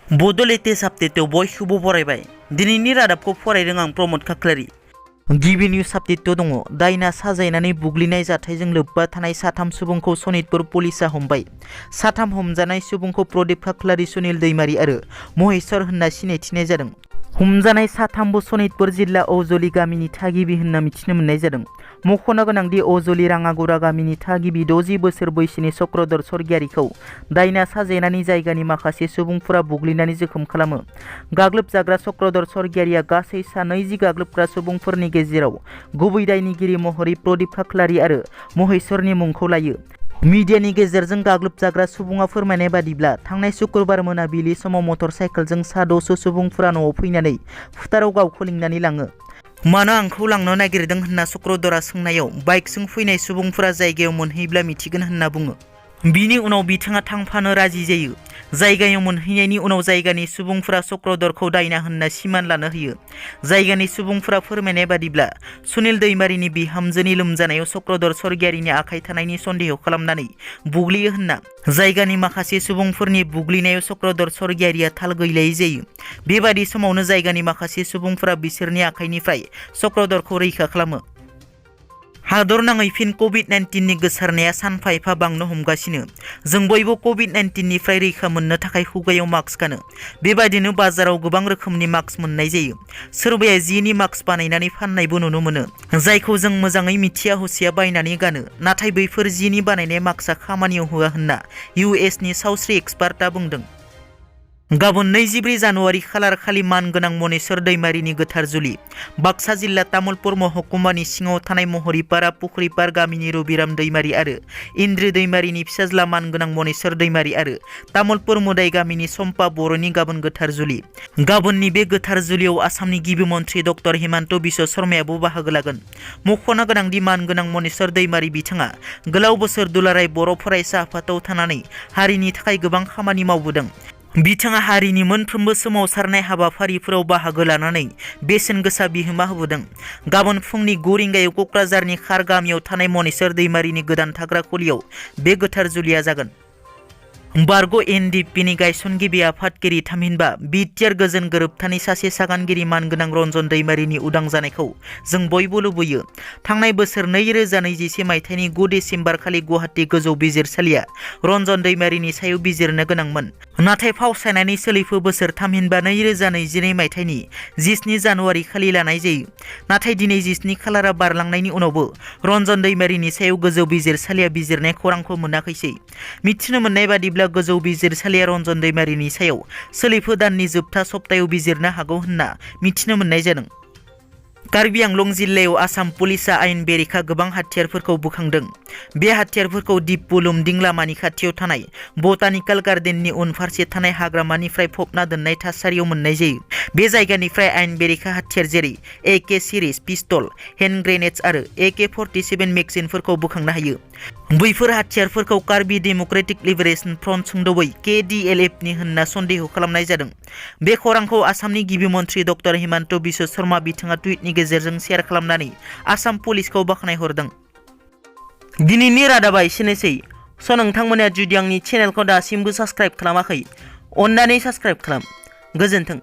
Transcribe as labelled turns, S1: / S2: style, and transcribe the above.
S1: Bodo latest update बयखौबो बरायबाय। दिनैनि रादाबखौ फरायदों आं प्रमद खाख्लारि। गिबि निउज आपडेट दङ। दायना साजायनानै बुग्लिनाय जाथायजों लोब्बा थानाय साथाम सुबुंखौ सनितपुर पुलिसा हमबाय। साथाम हमजानाय सुबुंखौ प्रदीप खाख्लारि, सुनील दैमारी आरो महेश्वर होनना सिनायथिनाय जादों। हमजानाय साथामबो सनितपुर जिल्ला औजली गामिनि थागिबि होनना मिथिनो मोननाय जादों। मख'नो गोनांदि औजली राङागुरा गामिनि थागिबि 60 बोसोर बैसोनि चक्रधर स्वर्गियारिखौ दायना साजायनानै जायगानि माखासे सुबुंफोरा बुग्लिनानै जोखोम खालामो। गाग्लोबजाग्रा चक्रधर स्वर्गियारिया गासै सा 20 गाग्लोबग्रा सुबुंफोरनि गेजेराव गुबै दायनिगिरि महरै प्रदीप खाख्लारि आरो महेश्वरनि मुंखौ लायो। मिडियानि गेजेरजों गाग्लोबजाग्रा सुबुङा फोरमायनाय बादिब्ला थांनाय शुक्रबार मोनाबिलि समाव मटर साइकेलजों सा 600 सुबुंफोरा न'आव फैनानै फुटाराव गावखौ लिंनानै लाङो। मानो आंखौ लांनो नागिरदों होनना चक्रधरा सोंनायाव बाइकजों फैनाय सुबुंफोरा जायगायाव मोनहैब्ला मिथिगोन होनना बुङो। बिनि उनाव बिथाङा थांफानो राजि जायो। जायगायाव मोनहैनायनि उनाव जायगानि सुबुंफोरा चक्रधरखौ दायना होनना सिमान लानो होयो। जायगानि सुबुंफोरा फोरमायनाय बादिब्ला सुनील दैमारीनि बिहामजोनि लोमजानायाव चक्रधर स्वर्गियारिनि आखाइ थानायनि सन्देह खालामनानै बुग्लियो होनना जायगानि माखासे सुबुंफोरनि बुग्लिनायाव चक्रधर स्वर्गियारिया थाल गैलायै जायो। बेबादि समावनो जायगानि माखासे सुबुंफोरा बिसोरनि आखाइनिफ्राय चक्रधरखौ रैखा खालामो। हादरनाङै फिन कभिड-19नि गोसारनाया सानफा एफा बांनो हमगासिनो। जों बयबो कभिड-19निफ्राय रैखा मोननो थाखाय खुगायाव मास्क गानो। बेबायदिनो बाजाराव गोबां रोखोमनि मास्क मोननाय जायो। सोरबाया जिनि मास्क बानायनानै फाननायबो नुनो मोनो, जायखौ जों मोजाङै मिथिया हसिया बायनानै गानो। नाथाय बैफोर जिनि बानायनाय मास्कआ खामानियाव होआ होनना US नि सावस्रि एक्सपार्टआ बुंदों। गाबोन 24 जानुवारि खालार खालि मानगोनां मनेश्वर दैमारीनि गोथार जुलि। बाक्सा जिल्ला तामुलपुर महकुमानि सिङाव थानाय महरीपारा पुख्रिपार गामिनि रबिराम दैमारी आरो इन्द्रि दैमारीनि फिसाज्ला मानगोनां मनेश्वर दैमारी आरो तामुलपुर मोदाय गामिनि सम्पा बर'नि गाबोन गोथार जुलि। गाबोननि बे गोथार जुलियाव आसामनि गिबि मन्त्रि डक्टर हिमन्त बिश्व शर्मायाबो बाहागो लागोन। मख'नो गोनांदि मानगोनां मनेश्वर दैमारी बिथाङा गोलाव बोसोर दुलाराय बर' फरायसा आफादाव थानानै हारिनि थाखाय गोबां खामानि मावबोदों। बिथाङा हारिनि मोनफ्रोमबो सोमावसारनाय हाबाफारिफोराव बाहागो लानानै बेसेन गोसा बिहोमा होबोदों। गाबोन फुंनि 9 रिंगायाव क'क्राझारनि खार गामियाव थानाय मनेश्वर दैमारीनि गोदान थाग्रा खुलियाव बे गोथार जुलिया जागोन। बारग' NDPनि गायसनगिरि आफादगिरि थामहिनबा बिटिआर गोजोन गोरोबथानि सासे सागानगिरि मानगोनां रन्जन दैमारीनि उदां जानायखौ जों बयबो लुबैयो। थांनाय बोसोर 2021 मायथाइनि 9 डिसेम्बर खालि गुवाहाटी गोजौ बिजिरसालिया रन्जन दैमारीनि सायाव बिजिरनो गोनांमोन। नाथाय फावसायनानै सोलिफु बोसोर थामहिनबा 2022 मायथाइनि 17 जानुवारि खालि लानाय जायो। नाथाय दिनै 17 खालारा बारलांनायनि उनावबो रन्जन दैमारीनि सायाव गोजौ बिजिरसालिया बिजिरनाय खौरांखौ मोनाखैसै। मिथिनो मोननाय बादिब्ला गोजौ बिजिरसालिया रन्जन दैमारीनि सायाव सोलिफु दाननि जोबथा सप्तायाव बिजिरनो हागौ होनना मिथिनो मोननाय जादों। कार्बि आंलं जिल्लायाव आसाम पुलिसा आयेन बेरेखा गोबां हाथियारफोरखौ बोखांदों। बे हाथियारफोरखौ दिप्पु लुमदिं लामानि खाथियाव थानाय बटानिकेल गार्डेननि उनफारसे थानाय हाग्रामानिफ्राय फबना दोननाय थासारियाव मोननाय जायो। बे जायगानिफ्राय आयेन बेरेखा हाथियार जेरै AK series pistol, hand grenades आरो AK-47 मेगजिनफोरखौ बोखांनो हायो। बैफोर हाथियारफोरखौ कार्बि डेम'क्रेटिक लिबारेशन फ्रन्ट सुंद'बै KDLF नि होनना सन्देह खालामनाय जादों। बे खौरांखौ आसामनि गिबि मन्त्रि डक्टर हिमन्त बिश्व शर्मा बिथाङा टुइटनि गेजेरजों शेयार खालामनानै आसाम पुलिसखौ बाख्नायहरदों। दिनैनि रादाबा एसेनोसै। नोंथांमोना जुदि आंनि चेनेलखौ दासिमबो साबस्क्राइब खालामाखै, अन्नानै साबस्क्राइब खालाम। गोजोन्थों।